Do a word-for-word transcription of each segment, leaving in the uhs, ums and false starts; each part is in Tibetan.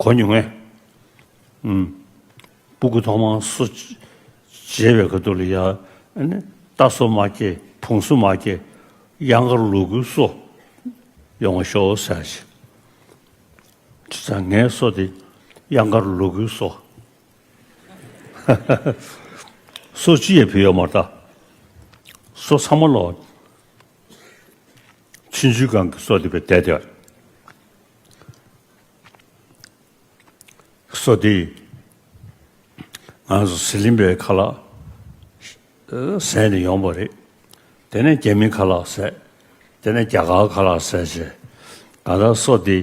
གོ་མྱོང་ངས། ཨུམ། སྤུ་གུ་ཐོག་མར་སོ་བརྗེ་བའི་ཁ་ཐུག་ལ་ཡ། ཨ་ནི་རྟ་སོ་མ་སྐྱེས། བོང་སོ་མ་སྐྱེས། གཡང་དཀར་ལོ་དགུའི་སོ་ཡོང་བ་ཤོག་ཟེར་ཞིག་བྱས་ཙང་ངའི་སོ་དེ་གཡང་དཀར་ལོ་དགུའི་སོ། སོ་གཅིག་ཡང་བུད་ཡོད་མ་རེད་ད། སོ་ཚང་མ་ལོ། ཆུང་ཆུང་སྒང་གི་སོ་དེ་བས་བསྡད་དེ། སོ་དེ་ང་ཚོ་ཟི་ལིང་པའི་ཁ་ལག་ཟས་ནས་ཡོང་བ་རེད། དེ་ནས་རྒྱ་མིའི་ཁ་ལག་ཟས། དེ་ནས་རྒྱ་གར་ཁ་ལག་ཟས་བྱས། གང་ལྟར་སོ་དེ་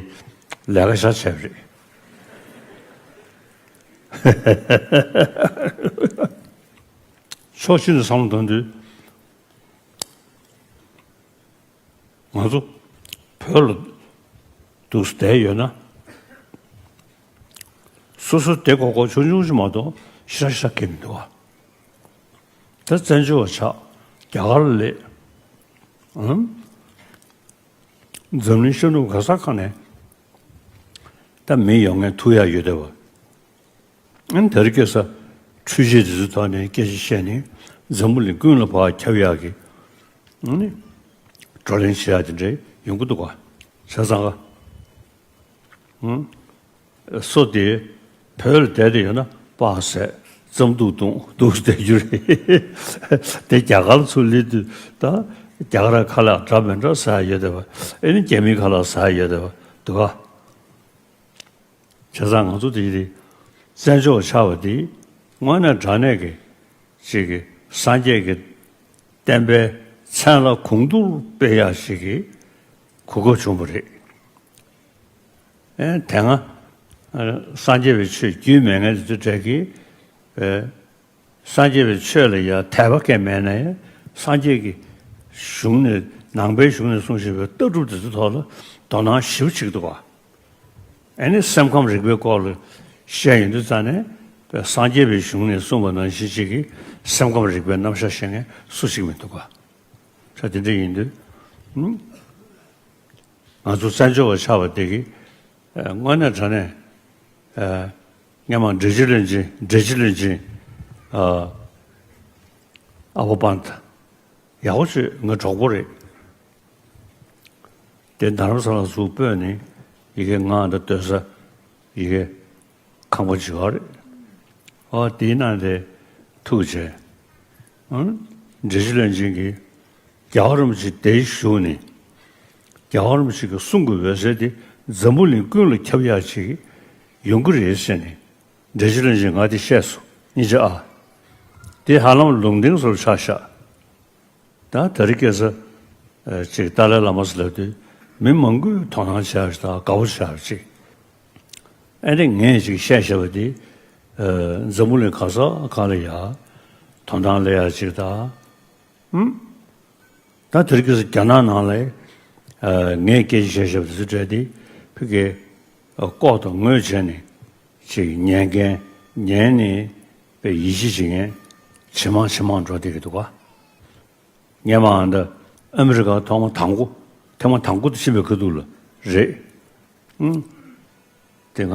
ལས་ཀ་ཤ་ཆེ་བ་རེད། ཕྱོགས་གཅིག་ནས་བསམ་བློ་གཏོང་དུས། ང་ཚོ་བོད་ལ་འདུག་སེ་བསྡད་ཡོད་ན། སོ་སོ་བདེ་ཁོག་ཁོག་ཆུང་ཆུང་ཞིག་མ་གཏོགས་ཤ་ཤ་གི་མི་འདུག་བ། ད་བཙན་བྱོལ་བ་ཆགས། རྒྱ་གར་ལ་སླེབས། ཨང་། འཛམ་གླིང་ཤར་ནུབ་ག་ས་ག་ནས་ད་མི་ཡོང་མཁན་ཐུག་ཡག་ཡོད་བསྡད་པ། ཨ་ནི་དེ་རིང་ཁ་སང་འཕྲུལ་ཆས་དེ་ཚོའི་ཐོག་ནས་སྐད་ཆ་བཤད་ནས་འཛམ་བུ་གླིང་ཀུན་ལ་ཕར་ཁྱབ་ཡག་གི། ཨ་ནི་བགྲོ་གླེང་བྱེད་ཡག་དེ་འདྲ་ཡོང་གི་འདུག་ག་བྱས་ཙང་ག་སོ་དེ་བོད་ལ་བསྡད་དེ་ཡོད་ན་སྤགས་ཟས་རྩམ་ཐུག་བཏུང་འདུག་སེ་བསྡད་རྒྱུ་རེད། དེ་རྒྱ་གར་ཚུར་སླེབས་དུས་ད་རྒྱ་གར་ཁ་ལག་འདྲ་མི་འདྲ་ཟ་ཡག་ཡོད་བསྡད་པ། ཨ་ནི་རྒྱ་མིའི་ཁ་ལག་ཟ་ཡག་ཡོད་བསྡད་པ་འདུག་ག་བྱས་ཙང་ང་ཚོ་དེ་རིང་བཙན་བྱོལ་བ་ཆགས་པ་དེ་དངོས་གནས་དྲང་གནས་ཀྱི་ཅིག་གི་སངས་རྒྱས་ཀྱི་བསྟན་པའི་མཚན་ལ་གོང་བསྡུར་སྤེལ་ཡག་ཅིག་གི་གོ་སྐབས་བྱུང་བ་རེད། ཨེ་དེ་སྔ་ཨ་སངས་རྒྱས་པའི་ཆོས་རྒྱུས་མེད་མཁན་དེ་ཚོའི་གྲས་ཀྱིས་ཨེ། སངས་རྒྱས་པའི་ཆོས་ལ་ཡང་དད་པ་གང་མེད་ན་ཡང་སངས་རྒྱས་ཀྱི་གཞུང་ནས་ནང་པའི་གཞུང་ནས་གསུངས་བཞིན་པའི་ལྟ་གྲུབ་དེ་ཚོའི་ཐོག་ལ་དོ་སྣང་ཞེ་པོ་བྱེད་ཀྱི་འདུག་ག་ཨ་ནི་སེམས་ཁམས་རིག་པའི་སྐོར་ལ་བཤད་ཡོང་དུས་ཙང་ནས་སངས་རྒྱས་པའི་གཞུང་ནས་གསུངས་པ་ནང་བཞིན་ཅིག་གིས་སེམས་ཁམས་རིག་པའི་རྣམ་གཞག་བཤད་མཁན་སུ་ཞིག་མི་འདུག་ག་ས་དེ་འདྲ་ཡིན་དུས། ང་ཚོ་བཙན་བྱོལ་བ་ཆགས་པ་དེ་གིས་དངོས་གནས་དྲང་གནས་སྔོན་མ་འབྲི་ཆུ་བློན་ཆེན། འབྲི་ཆུ་བློན་ཆེན་ཨ་ཨ་ཕོ་པན་ད་ཡག་པོ་བྱོས། ངའི་གྲོགས་པོ་རེད། དེ་རྡ་རམ་ས་ལ་ཚུར་སྤོས་ནས་ཡ་གི་ང་འདི་སྡོད་ས་ཡ་གི་ཁང་པ་ཅིག་ཡོད་རེད། ཨོ་དེའི་ནང་དེ་ཐུག་བྱས། ཨང་། འབྲི་ཆུ་བློན་ཆེན་གྱིས་རྒྱལ་བ་རིན་པོ་ཆེ་དེའི་བཞུགས་ནས་རྒྱལ་བ་རིན་པོ་ཆེ་གི་གསུང་གི་འོད་ཟེར་དེ་འཛམ་བུ་གླིང་ཀུན་ལ་ཁྱབ་ཡག་ཅིག་ཡོང་གི་རེད་ཟེར་ནས་འབྲི་ཆུ་བློན་ཆེན་ང་དེ་བཤད་སོང་། སྙིང་རྗེ་ཨ། དེ་ཧ་ལམ་ལུང་བསྟན་བཟོ་འདྲ་ཆགས་ཤག་ད་དེ་རིང་ཁ་སང་ཅིག་ཏཱ་ལའི་བླ་མ་ཟེར་ལབ་དུས་མི་མང་པོས་དོ་སྣང་བྱས་པ་ཞིག་དང་དགའ་པོ་བྱས་པ་ཅིག་ཨ་ནི་ངས་ཅིག་བཤད་བཞག་པ་དེ་འཛམ་བུ་གླིང་ག་ས་ག་ལ་ཡ་དོ་སྣང་སླེབས་ཡག་ཅིག་དང་། ཧུམ། ད་དེ་རིང་ཁ་སང་རྒྱ་ནག་ནང་ལ་ངས་སྐད་ཆ་བཤད་བཞག་པ་དེ་ཚོ་གྲས་དེ་ཕ་གིར་ལྐོག་དང་ངོས་བྱས་ནས་ཅིག་ཉན་མཁན། ཉན་ནས་པའི་ཡིད་ཆེས་བྱེད་མཁན་ཇེ་མང་ཇེ་མང་འགྲོ་བསྡད་ཀྱི་འདུག་ག་སྔོན་མ་ཨ་ནི་ཨ་མི་རི་ཀ་ཐོག་མ་དང་པོ། ཐེངས་མ་དང་པོ་དེ་ཕྱིན་པའི་ཁ་ཐུག་ལ་རེད། ཨང་། དེ་ང་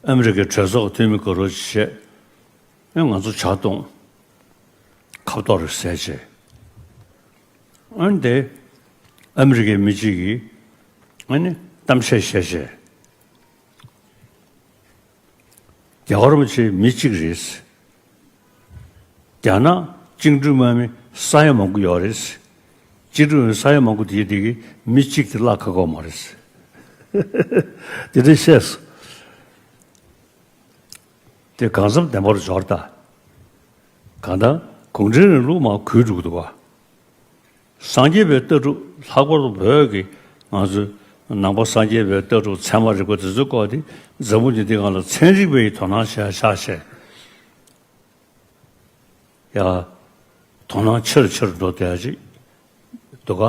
ཨ་མི་རི་ཀའི་གྲོས་ཚོགས་འཐུས་མི་དགའ་རབ་ཅིག་བྱས། ཨེ་ང་ཚོ་ཇ་བཏུང་། ཁ་ཐོག་རེ་ཟས་བྱས། ཨ་ནི་དེ་ཨ་མི་རི་ཀའི་མི་གཅིག་གིས་ཨ་ནི་གཏམ་བཤད་བྱས་བྱས། རྒྱལ་བ་རིན་པོ་ཆེ་མི་གཅིག་རེད། རྒྱ་ནག་བཅིངས་འགྲོལ་དམག་མི་ས་ཡ་མང་པོ་ཡོད་རེད། བཅིངས་འགྲོལ་དམག་མི་ས་ཡ་མང་པོ་དེའི་དེ་གི་མི་གཅིག་དེ་བརླག་ཁག་པོ་མ་རེད། དེ་འདྲ་བཤད་སོང་། དེ་གང་འཚམ་བདེན་པར་འབྱོར་ད། གང་ལྟར་གུང་ཁྲན་རིང་ལུགས་མར་རྒུད་འགྲོ་གི་འདུག་ག་སངས་རྒྱས་པའི་ལྟ་གྲུབ། ལྷག་པར་དུ་བོད་ཀྱི་ང་ཚོའི་ནང་པ་སངས་རྒྱས་པའི་ལྟ་གྲུབ་ཚད་མ་རིག་པ་དེ་ཚོའི་སྐོར་དེ་འཛམ་བུ་གླིང་འདིའི་སྒང་ལ་ཚན་རིག་པའི་དོ་སྣང་བྱས་ཆགས་བྱས། ཡ། དོ་སྣང་ཆེ་རུ་ཆེ་རུ་འགྲོ་བསྡད་ཡག་ཅིག་འདུག་ག